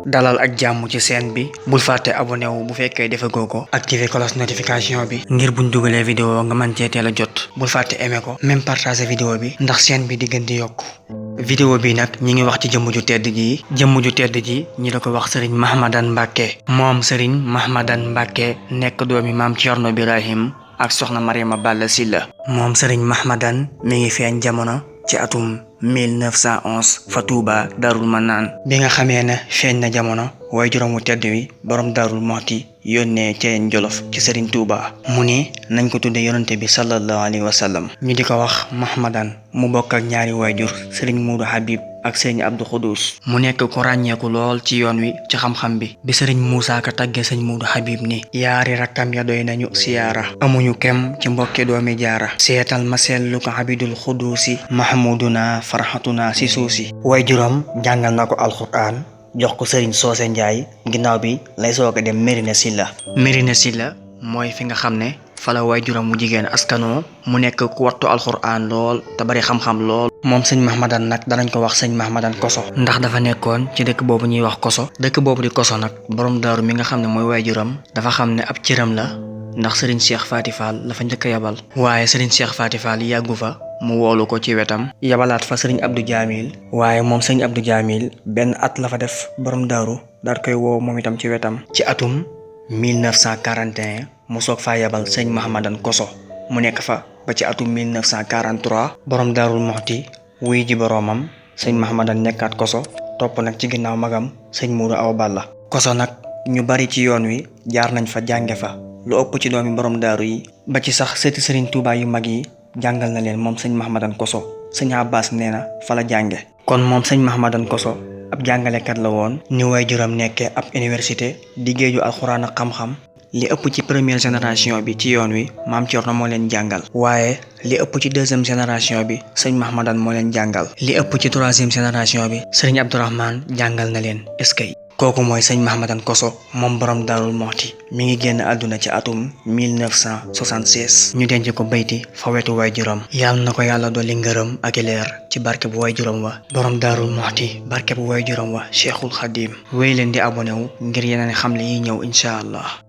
dalal ak jàmm ci chaîne bi bul fàtte abonné wu bu fekkee defagoo ko activer cloche notification bi ngir buñ dugalee vidéo nga mën cee teel a jot bul fàtte aimé ko même partager vidéo bi ndax chaîne bi di gën di yokk. vidéo bi nag ñi ngi wax ci jëmm ju tedd ji ñi da ko wax Serigne Mahmadan Mbacke moom Serigne Mahmadan Mbacke nekk doomi maam Thierno Birahim ak soxna Mariama Balla Silla. moom Serigne Mahmadan mi ngi feeñ jamono ci atum 1911 fa Touba Darul Manaan bi nga xamee ne feeñ na jamono waaye juróomu tedd wi borom Darul Moxti yónnee ceen jolof ci Serigne Touba mu ni nañ ko tudde yonante bi sallallahu alayhi wa sallam ñu di ko wax Mahmadan mu bokk ak ñaari waajur Serigne Muudu Habib ak Serigne Abdou Khoudous mu nekk ku ràññeeku lool ci yoon wi ci xam-xam bi Serigne Moussa Ka tàggee Serigne Muudu Habib ni yaari rakkam ya doy nañu siyaara amuñu kem ci mbokki doomi jaara seetal ma seetlu ko Habidul Khoudousi mahmuduna farhatuna si suusi waajuram jàngal na ko alquran jox ko Serigne Socé Ndiaye ginnaaw bi lay soog a dem Mérina Silla mooy fi nga xam ne fala waajuram mu jigéen askanoo mu nekk ku wattu alxuraan lool te bari xam-xam lool. moom sëñ Mahmadan nag danañ ko wax sëñ Mahmadan Koso ndax dafa nekkoon ci dëkk boobu ñuy wax Koso dëkk boobu di Koso nag borom daaru mi nga xam ne mooy waajuram dafa xam ne ab cëram la ndax Serigne Cheikh Faty Fall la fa njëkk a yabal waaye Serigne Cheikh Faty Fall yàggu fa mu woolu ko ci wetam yabalaat fa Serigne Abdou Jamil waaye moom Serigne Abdou Jamil benn at la fa def borom daaru daal koy woo moom itam ci wetam ci atum 1941 mu soog faa yabal sëñ Mahmadan Koso mu nekk fa ba ci atum 1943 borom Darul Moxti wuy ji boroomam sëñ Mahmadan nekkaat Koso topp nag ci ginnaaw magam sëñ Muudu Awa Balla Koso nag ñu bari ci yoon wi jaar nañ fa jànge fa lu ëpp ci doomi borom daaru yi ba ci sax sëti Serigne Touba yu mag yi jàngal na leen moom sëñ Mahmadan Koso sëñ Abbas nee na fa la jànge kon moom sëñ Mahmadan Koso ab jàngalekat la woon ni waajuram nekkee ab université di géeju alxuraan ak xam-xam li ëpp ci première génération bi ci yoon wi maam Thierno moo leen jàngal waaye li ëpp ci deuxième génération bi sëñ Mahmadan moo leen jàngal li ëpp ci troisième génération bi Serigne Abdourahmane jàngal na leen eskay kooku mooy sëñ Mahmadan Koso moom borom Darul Moxti mi ngi génn àdduna ci atum 1976 ñu denc ko bayti fa wetu waajuram yàlla na ko yàlla dolli ngërëm ak leer ci barke bu waajuram wa borom Darul Moxti barke bu waajuram wa Cheikhul Khadim wéy leen di abonné wu ngir yeneen xam li yi ñëw incha allah.